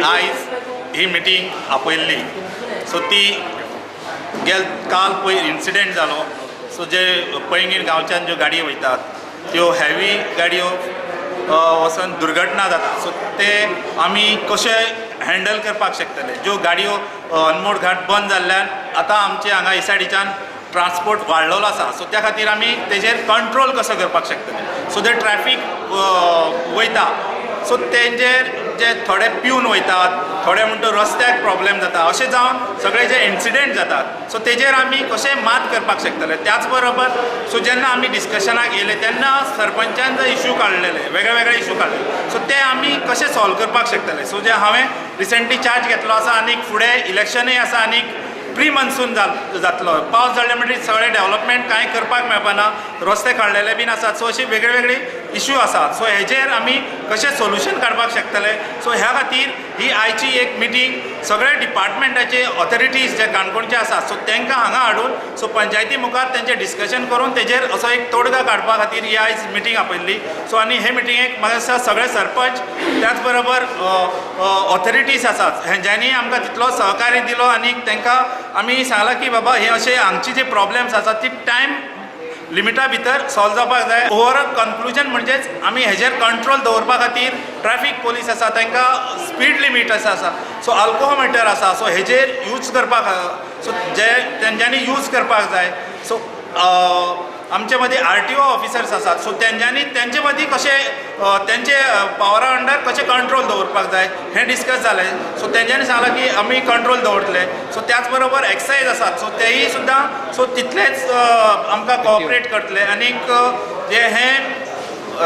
आयज ही meeting आपयल्ली. So ती गेल काल पयर इन्सिडेंट जालो. सो जे पैंगीण गांवच्यान ज्यो गाडयो वयतात त्यो हेवी गाडयो वचून दुर्घटना जाता. सो ते आमी कशे हँडल करपाक शकतले. ज्यो गाडयो अनमोड घाट बंद जाल्ल्यान आतां आमचे हांगा हे सायडीच्यान ट्रान्सपोर्ट वाडलेलो आसा. सो त्या खातीर आमी तेजेर कंट्रोल कसो करपाक शकतले. सो ते ट्रॅफीक वयता, सो तेंजेर जे थोडे पिवन वयतात, थोडे म्हणटा रस्त्याक प्रॉब्लेम जाता, अशें जावन सगळे जे इन्सिडेंट जातात सो तेजेर आमी कशें मात करपाक शकतले. त्याच बरोबर सो जेन्ना आमी डिस्कशनाक येयले तेन्ना सरपंचान जे इशू काडलेले, वेगळे वेगळे इशू काडलेले, सो ते आमी कशें सॉल्व करपाक शकतले. सो जे हांवें रिसेंटली चार्ज घेतलो आसा आनीक फुडें इलेक्शनूय आसा आनीक प्री मॉन्सून जातलो, पावस जाले म्हणटकीर सगळें डेवलपमेंट कांय करपाक मेळपाना, रस्ते काडलेले बीन आसात. सो अशी वेगळे वेगळे इशू आसात. सो हेजेर आमी कशें सोल्युशन काडपाक शकतले. सो ह्या खातीर ही आयची एक मिटींग सगळे डिपार्टमेंटाचे ऑथॉरिटीज जे काणकोणचे आसात सो तांकां हांगा हाडून सो पंचायती मुखार तेंचें डिस्कशन करून तेजेर असो एक तोडगा काडपा खातीर ही आयज मिटींग आपयल्ली. सो आनी हे मिटिंगेक म्हाका दिसता सगळे सरपंच त्याच बरोबर ऑथॉरिटीज आसात हेंच्यांनी आमकां तितलो सहकार्य दिलो आनी तांकां आमी सांगलां की बाबा हे अशे हांगचे जे प्रॉब्लेम्स आसात ती टायम लिमिटा भितर सॉल्व जावपाक जाय. ओवरऑल कन्क्लुजन म्हणजेच आमी हेजेर कंट्रोल दवरपा खातीर ट्रॅफीक पोलीस आसा तांकां स्पीड लिमीट आसा, सो अल्कोहोमिटर आसा, सो हेजेर यूज करपाक, सो जे तेंच्यांनी यूज करपाक जाय. सो आमचे मदीं RTO officers आसात, सो तेंच्यांनी तेंचे मदीं कशें तेंचे पावरा अंडर कशें कंट्रोल दवरपाक जाय हें डिस्कस जालें. सो तेंच्यांनी सांगलां की आमी कंट्रोल दवरतले. सो त्याच बरोबर एक्सायज आसात, सो तेयी सुद्दां सो तितलेच आमकां कॉपरेट करतले आनीक जे हें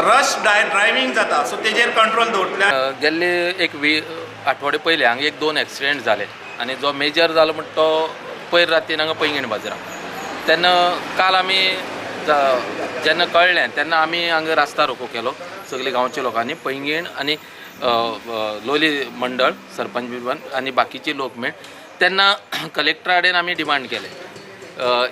रश ड्रायव्हींग जाता सो तेजेर कंट्रोल दवरतले. गेल्ले एक आठवडे पयले हांगा एक दोन एक्सिडेंट जाले आनी जो मेजर जालो म्हणटा तो पयर रातीन हांगा पैंगीण बाजाराक. तेन्ना काल आमी जेन्ना कळ्ळें तेन्ना आमी हांगा रास्ता रोको केलो सगळे गांवच्या लोकांनी, पैंगीण आनी लोली मंडळ सरपंच बिरपंच आनी बाकीचे लोक मेळ. तेन्ना कलेक्टरा कडेन आमी डिमांड केले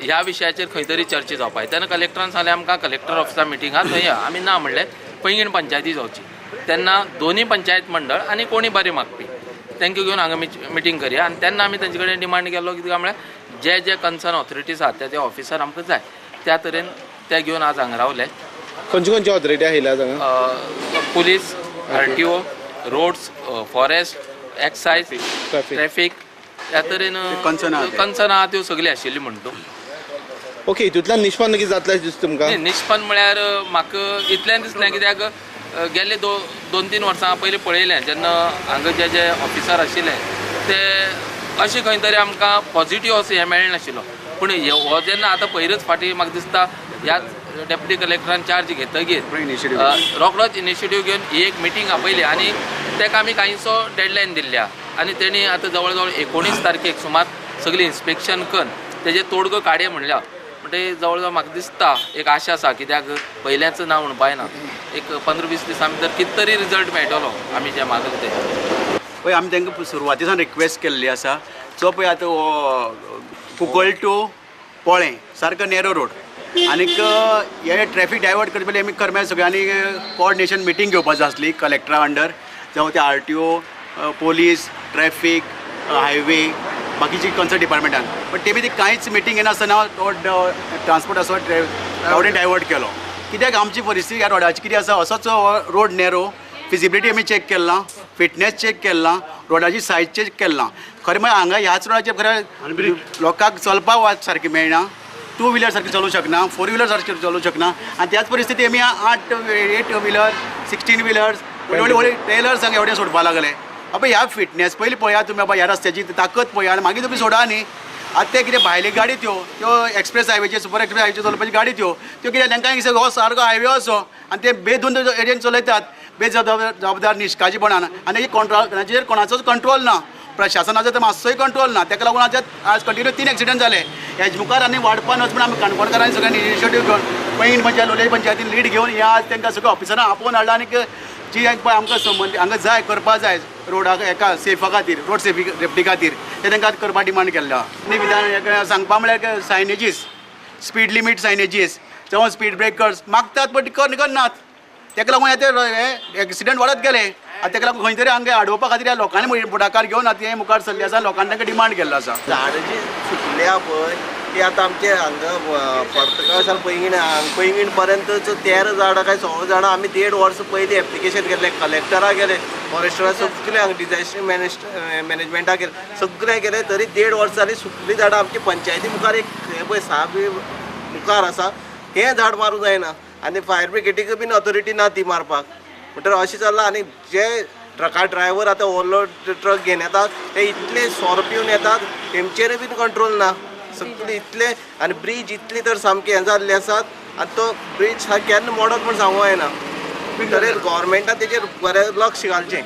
ह्या विशयाचेर खंय तरी चर्चा जावपाक. तेन्ना कलेक्टरान सांगलें आमकां कलेक्टर ऑफिसा मिटींग आहा थंय या. आमी ना म्हणलें पैंगीण पंचायती जावची. तेन्ना दोनी पंचायत मंडळ आनी कोणी बरें मागपी तांकां घेवन हांगा मिटींग करया. आनी तेन्ना आमी तेंचे कडेन डिमांड केलो कितें काय म्हळ्यार जे जे कन्सर्न ऑथॉरिटीज आहात ते ऑफिसर आमकां जाय त्या तरेन ते घेवन आज हांगा रावले. खंयची खंयची ऑथॉरिटी आयिल्ली आज हांगा? Police, RTO, roads, forest, excise, traffic, ह्या तरेन कन्सर्न आहा त्यो सगळी आशिल्ली म्हणटा. ओके, हितूंतल्यान निष्पन्न कितें जातलें दिसता तुमकां? निष्पन्न म्हळ्यार म्हाका इतलें दिसलें कित्याक गेल्ले दोन तीन वर्सां पयलीं पळयलें जेन्ना हांगा जे जे ऑफिसर आशिल्ले ते अशें खंय तरी आमकां पॉझिटीव असो हें मेळनाशिल्लो. पूण हो जेन्ना आतां पयरच फाटीं म्हाका दिसता ह्याच डेप्युटी कलेक्टरान चार्ज घेतकीर रोखडोच इनिशिएटीव घेवन ही एक मिटींग आपयली आनी ताका आमी कांयसो डेडलायन दिल्ली आहा आनी तेणी आतां जवळ जवळ 19 तारखेक सुमार सगळीं इन्स्पेक्शन करून तेजें तोडगो काडया म्हणल्या. म्हणटकीर जवळ जवळ म्हाका दिसता एक आशा आसा कित्याक पयलेंच ना म्हणपा ना, एक 15-20 दिसां भितर कितें तरी रिजल्ट मेळटलो आमी जें मागला तें. पळय आमी तांकां सुरवाती सावन रिक्वेस्ट केल्ली आसा जो पळय आतां हो कुंकळ टू पोळें सारको नॅरो रोड आनीक हे ट्रॅफिक डायवर्ट करपा आमी करम्या सगळ्यांनी कोऑर्डिनेशन मिटींग घेवपाची आसली कलेक्टरा अंडर, जावं ते RTO, police, traffic, highway, बाकीची कन्सर्न डिपार्टमेंटान. बट ते बी कांयच मिटींग घेनासतना तो ट्रान्सपोर्ट असो रोड डायवर्ट केलो. कित्याक आमची परिस्थिती ह्या रोडाची कितें आसा, असोच रोड नॅरो, फिजिबिलिटी आमी चॅक केला, फिटनेस चॅक केला, रोडाची सायज चॅक केला. खरें म्हळ्यार हांगा ह्याच रोडाचेर खरें लोकांक चलपाक वाट सारकी मेळना, टू व्हिलर सारकी चलोवंक शकना, फोर व्हिलर सारकी चलोवंक शकना. आनी त्याच परिस्थिती आमी 8 व्हिलर, 16 व्हिलर्स, व्हडले व्हडले ट्रेलर्स हांगा एवढे सोडपाक लागले. बाबा ह्या फिटनेस पयलीं पळया तुमी, बाबा ह्या रस्त्याची ताकद पळया आनी मागीर तुमी सोडा न्ही. आतां ते कितें भायली गाडी त्यो त्यो एक्सप्रेस हायवेचेर, सुपर एक्सप्रेस हायवेचेर चलोवपाची गाडी त्यो त्यो कितें तांकां हो सारको हायवे असो आनी ते बेधून एरियेन चलयतात बेजबाबदार निश्काळजीपणान आनी कोणाचेर कोणाचोच कंट्रोल ना, प्रशासनाचो तर मातसोय कंट्रोल ना. ताका लागून आतां आज कंटिन्यू 3 एक्सिडंट जाले. हेज मुखार आनी वाडपा न्हय म्हूण आमी काणकोणकारांनी सगळ्यांनी इनिशिएटीव घेवन पैंगीण पंचायत, लोलयें पंचायतीन लीड घेवन हे आज तांकां सगळ्या ऑफिसरांक आपोवन हाडला आनी जी पळय आमकां संबंदी हांगा जाय करपा जाय रोडा एका सेफा खातीर, रोड सेफ्टी खातीर ते तांकां करपा डिमांड केल्लो. आनी विधान सांगपा म्हळ्यार सायनेजीस, स्पीड लिमीट सायनेजीस जावं स्पीड ब्रेकर्स मागतात बट करनात. ताका लागून हे एक्सिडंट वाडत गेले. आतां ताका लागून खंय तरी हांगा आडोवपा खातीर ह्या लोकांनी फुडाकार घेवन आतां हें मुखार सरलें आसा, लोकांनी तांकां डिमांड केल्लो आसा. झाडां जी सुकल्या पळय ती आतां आमचे हांगा पर्तगाळ पैंगीण पैंगीण पर्यंत 13 झाडां काय 16 झाडां आमी 1.5 वर्स पयलीं एप्लिकेशन केल्लें, कलेक्टराक गेले, फॉरेस्टराक सगळे हांगा डिजास्टर मॅनेजमेंटाक गेले, सगळे गेले, तरी 1.5 वर्स जाली सुकली झाडां आमची पंचायती मुखार एक हें पळय साप मुखार आसा, हें झाड मारूंक जायना आनी फायर ब्रिगेडीक बीन ऑथॉरिटी ना ती मारपाक. म्हणटकीर अशें चल्लां. आनी जे ट्रका ड्रायव्हर आतां ओवरलोड ट्रक घेवन येतात ते इतले सोरो पिवन येतात, तेमचेर बीन कंट्रोल ना, सगळे इतले. आनी ब्रीज इतली तर सामकी हें जाल्ले आसात आनी तो ब्रीज केन्ना मोडत म्हूण सांगूंक जायना. तरी गव्हर्मेंटान तेजेर बरें लक्ष घालचें.